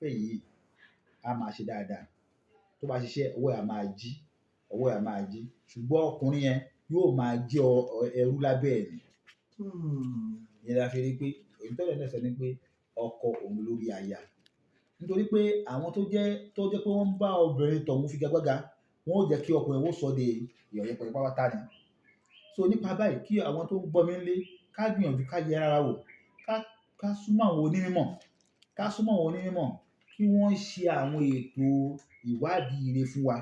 fẹ́ yìí á máa ṣe dáadáa. Tó bá ṣiṣẹ́, ọwọ́ ẹ̀ á máa jí, ọwọ́ ẹ̀ á máa jí. Ṣùgbọ́n ọkùnrin yẹn yóò máa jẹ́ ẹrú lábẹ́ ẹ̀ ni. Ìyẹn la fi rí pé èyí tó lẹ́nu sọ ni pé ọkọ òun lórí aya. Nítorí pé àwọn tó jẹ́ pé wọ́n ń bá obìnrin tọ̀hún figagbága, wọ́n ó jẹ́ kí ọkùnrin ó sọ de ìyọ̀ yẹpẹrẹ pátápátá ni. So nípa báyìí, kí àwọn tó ń gbọ́ mi nílé, ká gbìyànjú ká yẹ ara wò, ká súnmọ́ àwọn onímọ̀, ká súnmọ́ àwọn onímọ̀ kí wọ́n ṣe àwọn ètò ìwádìí ire fún wa.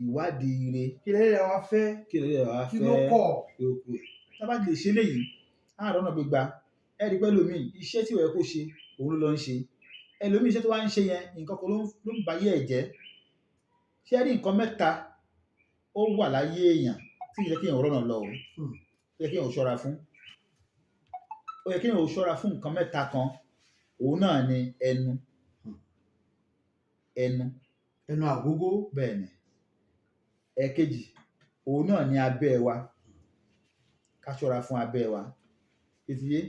Ìwádìí ire. Kí lẹ́lẹ́ wa fẹ́? Kí lẹ́lẹ́ wa Kí fẹ́? ló kọ̀? Kí ló kọ̀? Tá bá lè ṣe léyìí, á rọ́nà gbégbá. Ẹ rí pé ẹlòmíì, iṣẹ́ tí ó yẹ kó ṣe, òun ló lọ ń ṣe. Ẹlòmíì, iṣẹ́ tó wá ń ṣe yẹn, nǹkan kan ló ń ba ayé ẹ̀ jẹ́. Ṣé ẹ rí nǹkan mẹ́ta ó wà láyé èèyàn tí kì í jẹ́ kí èèyàn rọ́nà lọ o? Ó yẹ kí èèyàn ó ṣọ́ra fún. Ó yẹ kí èèyàn ó ṣọ́ra fún nǹkan mẹ́ta kan. Òun náà ni ẹnu. Ẹnu. Ẹnu àgógó. Bẹ́ẹ̀ ni. Ẹ̀kejì, òun náà ni abẹ́ wa. Ká ṣọ́ra fún abẹ́ wa. Títí yé?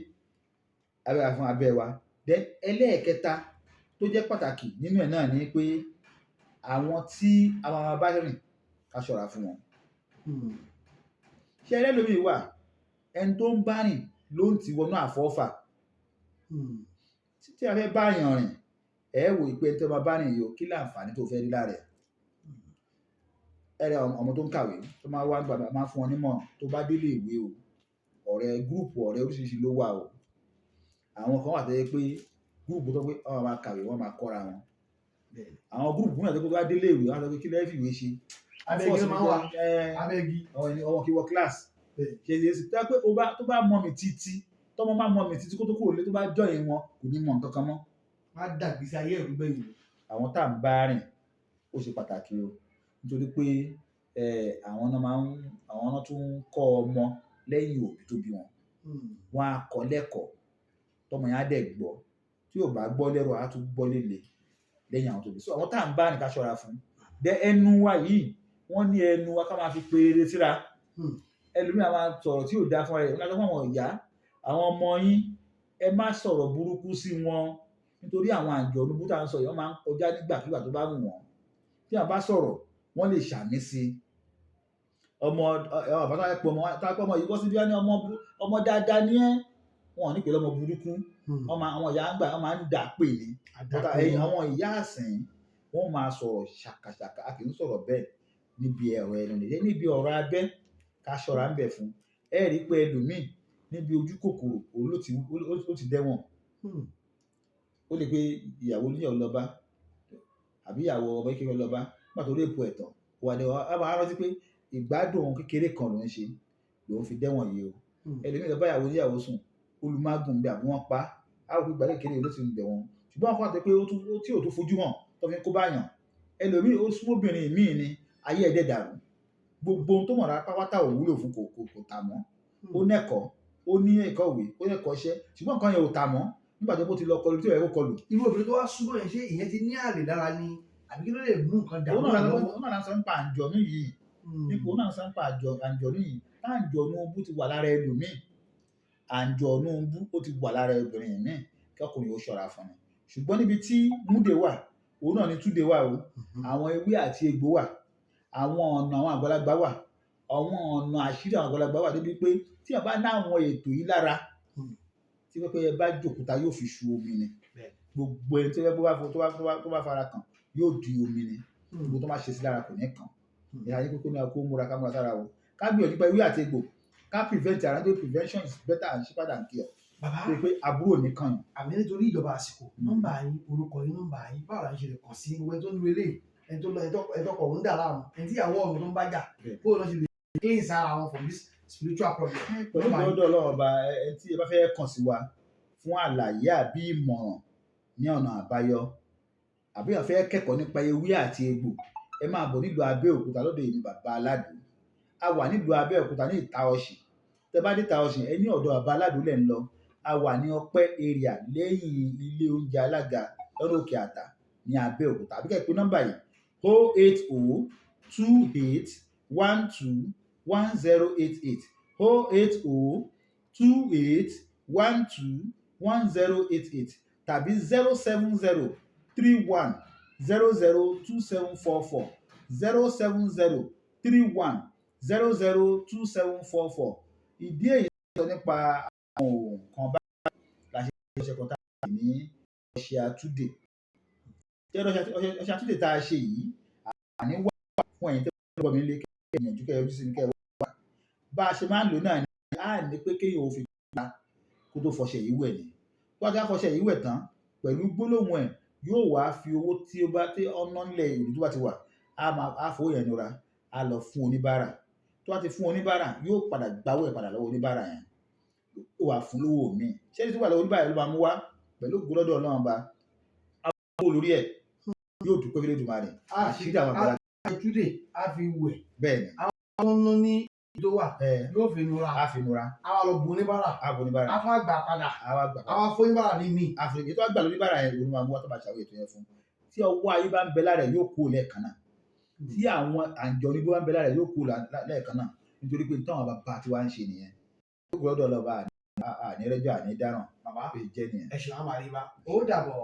Abẹ́ wa fún abẹ́ wa. Then ẹlẹ́ẹ̀kẹta tó jẹ́ pàtàkì nínú ẹ̀ náà ni pé àwọn tí a máa bá rìn, ká ṣọ́ra fún wọn. Ṣé ẹlòmíì wà, ẹni tó ń bá rìn ló ń ti wọnú àfọ́fà. Tí a fẹ́ bá èèyàn rìn, ẹ wò pé ẹni tí ó máa bá rìn yìí o, kí láǹfààní tó fẹ́ rí lára ẹ̀. Ẹ rí ọmọ tó ń kàwé, tó máa wá gbàgbà máa fún wọn nímọ̀ràn, tó bá délé ìwé o, ọ̀rẹ́ group ọ̀rẹ́ oríṣiríṣi ló wà o. Àwọn kan wà tó jẹ́ pé group tó pé wọ́n máa kàwé, wọ́n máa kọ́ra wọn. Àwọn group mìíràn tó pé tó bá délé ìwé, wọ́n á sọ pé kí lẹ fi ìwé ṣe. Abẹ́ igi ló máa ń wà. Abẹ́ igi. Ọmọ kí wọ class. Ṣe é ṣe tó pé tó bá mọ̀ mí títí, tọ́mọ bá mọ̀ mí títí kó tó kúrò nílé, tó bá join wọn, kò ní mọ̀ nǹkan kan mọ́. Wọ́n á dàgbé sí ayé ẹ̀rú gbẹ̀yìn. Àwọn tá ń bá rìn ó ṣe pàtàkì o. Nítorí pé àwọn náà máa ń, àwọn náà tún ń kọ́ ọmọ lẹ́yìn òbí tó bí wọn. Wọ́n á kọ́ lẹ́kọ̀ọ́, tọ́mọ yẹn á dẹ̀ gbọ́. Tí ò bá gbọ́ lẹ́rọ̀, á tún gbọ́ lélẹ̀ lẹ́yìn àwọn tó bí. So àwọn tá ń bá rìn, ká ṣọ́ra fún. Then ẹnu wa yìí, wọ́n ní ẹnu wa ká máa fi pe eré síra. Ẹlòmíì á máa sọ̀rọ̀ tí ò dá fún ẹ. Wọ́n á sọ fún àwọn ìyá, àwọn ọmọ yín, ẹ má sọ̀rọ̀ burúkú sí wọn. Nítorí àwọn àǹjọ̀nú bú tá ń sọ yìí, wọ́n máa ń kọjá nígbàkigbà tó bá wù wọ́n. Tí a bá sọ̀rọ̀, wọ́n lè ṣàmì sí i. Ọmọ, bàbá tó bá pé ọmọ, tó bá pé ọmọ yìí bọ́ síbí, wọ́n ní ọmọ dáadáa ní ẹ́. Wọn ò ní pè lọ́mọ burúkú. Wọ́n máa, àwọn ìyá ń gbà, wọ́n máa ń dà pè ní. Àdàpè. But àwọn ìyá àsìn, wọ́n máa sọ̀rọ̀ ṣàkàṣàkà. A kì í sọ̀rọ̀ bẹ́ẹ̀ níbi ọ̀rọ̀ ẹnu nìyẹn. Níbi ọ̀rọ̀ abẹ́, ká ṣọ́ra ń bẹ̀ fún. Ẹ rí pé ẹlòmíì níbi ojú kòkòrò, òun ló ti, ó ti dẹ́wọ̀n. Ó lè pé ìyàwó oníyàwó lọ bá, àbí ìyàwó ọmọ kékeré lọ bá. Nígbà tó rape ẹ̀ tán, ó wá ní, a máa rántí pé ìgbádùn ohun kékeré kan ló ń ṣe, lòun fi dẹ́wọ̀n yìí o. Ẹlòmíì lọ bá ìyàwó oníyàwó sùn, ó lu mágùn bí àbí wọ́n pa á. A rò pé ìgbádùn kékeré ló ti ń bẹ̀ wọ́n. Ṣùgbọ́n àwọn kan wà tó pé ó tún, tí ò tún fojú hàn tó fi ń kó bá èèyàn. Ẹlòmíì ó súnmọ́ obìnrin míì ni, ayé ẹ̀ dẹ̀ dàrú. Gbogbo ohun tó mọ̀ lára pátápátá ò wúlò fún, kò tà mọ́. Ó ní ẹ̀kọ́, ó ní ẹ̀kọ́ ìwé, ó ní ẹ̀kọ́ iṣẹ́. Ṣùgbọ́n nǹkan yẹn ò tà mọ́. Nígbà tó ti lọ kọlu tí ò yẹ kó kọlù. Irú obìnrin tó wá súnmọ́ yẹn, ṣé ìyẹn ti ní àlè lára ni? Àbí kí ló lè mú nǹkan dàrú lọ́wọ́? Òun náà la sọ nípa àǹjọ̀nú yìí. Nípa òun náà sọ nípa àǹjọ̀nú yìí. Táǹjọ̀nú bú ti wà lára ẹlòmíì. Àǹjọ̀nú bú ó ti wà lára obìnrin míì kí ọkùnrin ó ṣọ́ra fún ni. Ṣùgbọ́n níbi tí múdè wà, òun náà ni túdè wà o. Àwọn ewé àti egbò wà. Àwọn ọ̀nà àwọn àgbàlagbà wà. Àwọn ọ̀nà àṣírí àwọn àgbàlagbà wà débi pé tí èèyàn bá ní àwọn ètò yìí lára, tí pẹ́pẹ́yẹ bá jòkúta yóò fi ṣu omi ni. Gbogbo ẹni tó bá fara kàn yóò di omi ni. Gbogbo tó bá ṣe sí lára kò ní kàn. Ìyá yín kókó ní a kó múra ká múra sára o. Ká gbìyànjú pé ewé àti egbò, ká prevent ara, nítorí prevention is better and cheaper than cure. Bàbá. Pé àbúrò ní kàn yín. Àmì nítorí ìjọba àsìkò, nọ́mbà yín, orúkọ yín, nọ́mbà yín, báwo la ń ṣe lè kàn sí gbogbo ẹni tó ń lu eléyìí, ẹni tó lọ, ẹni tó kọ̀ ń dà láàmú, ẹni tí ìyàwó ọ̀run tó ń bá jà, bóò lọ ṣe lè cleanse ara wọn from this spiritual problem? Pẹ̀lú ìgbọ́dọ̀ Ọlọ́run ọba, ẹ tí ẹ bá fẹ́ kàn sí wa fún àlàyé àbí ìmọ̀ràn ní ọ̀nà àbáyọ, àbí èèyàn fẹ́ kẹ́kọ̀ọ́ nípa ewé àti egbò, ẹ máa bọ̀ nílùú Abẹ́òkúta lọ́dọ̀ èmi bàbá Aládùn. A wà nílùú Abẹ́òkúta ní Ìta Ọ̀ṣìn. Tẹ bá dé Ìta Ọ̀ṣìn, ẹ ní ọ̀dọ̀ bàbá Aládùn lẹ̀ ń lọ. A wà ní Ọpẹ́ area lẹ́yìn ilé oúnjẹ alága lọ́nà Òkè Àtà ní Abẹ́òkúta. Àbí kẹ́ ẹ pè nọ́mbà yìí, 08028121088, 08028121088 tàbí 070. 31 00 27 44, 070 31 00 27 44. Ìdí èyí sọ nípa àwọn nǹkan báyìí la ṣe ọṣẹ kan tá a pè ní ọṣẹ àtúndè. Ṣé ọṣẹ àtúndè tá a ṣe yìí, àní wà fún ẹ̀yin tó ń gbọ́ mi nílé, kẹ́ ẹ gbìyànjú, kẹ́ ẹ yọjú sí mi, kẹ́ ẹ wá. Bá a ṣe máa ń lò náà ni a ní pé kéèyàn ò fi gbà kó tó fọṣẹ yìí wẹ̀ ni. Tó bá ti wá fọṣẹ yìí wẹ̀ tán pẹ̀lú gbólóhùn ẹ̀, yóò wá fi owó tí ó bá tí ọ̀nà nílẹ̀ ìlú tó bá ti wà, á máa á fowó yẹn nura, á lọ fún oníbàárà. Tó bá ti fún oníbàárà, yóò padà gbáwó ẹ̀ padà lọ́wọ́ oníbàárà yẹn, ó wà fún lówó míì. Ṣé ní tó wà lọ́wọ́ oníbàárà ló máa mú wá pẹ̀lú ògo lọ́dọ̀ Ọlọ́run Ọba, á kó lórí ẹ̀, yóò dúpẹ́ fún Elédùmarè, àṣírí àwọn àgbàlagbà. Túdè á fi wẹ̀. Bẹ́ẹ̀ ni. Àwọn tó ń ní tó wà yóò fi nura. Á fi nura. Á wá lọ bùn oníbàárà. Á bùn oníbàárà. Á tún wá gbà padà. Á wá gbà Á wá fún oníbàárà ní míì. Á fi ètò àgbà lóníbàárà yẹn ló máa mú wá tó bá ṣàwé ètò yẹn fún. Tí ọwọ́ ayé bá ń bẹ lára ẹ̀, yóò kú lẹ́ẹ̀kan náà. Tí àwọn àǹjọ̀nú bá ń bẹ lára ẹ̀, yóò kú lẹ́ẹ̀kan náà, nítorí pé táwọn bàbá tí wàá ń ṣe nìyẹn. Ó gbọ́dọ̀ lọ bá àní rẹ́jọ́ àní dáràn. Bàbá, Bó ṣe jẹ́ nìyẹn. ẹ ṣe àwọn àríwá ó dàbọ̀.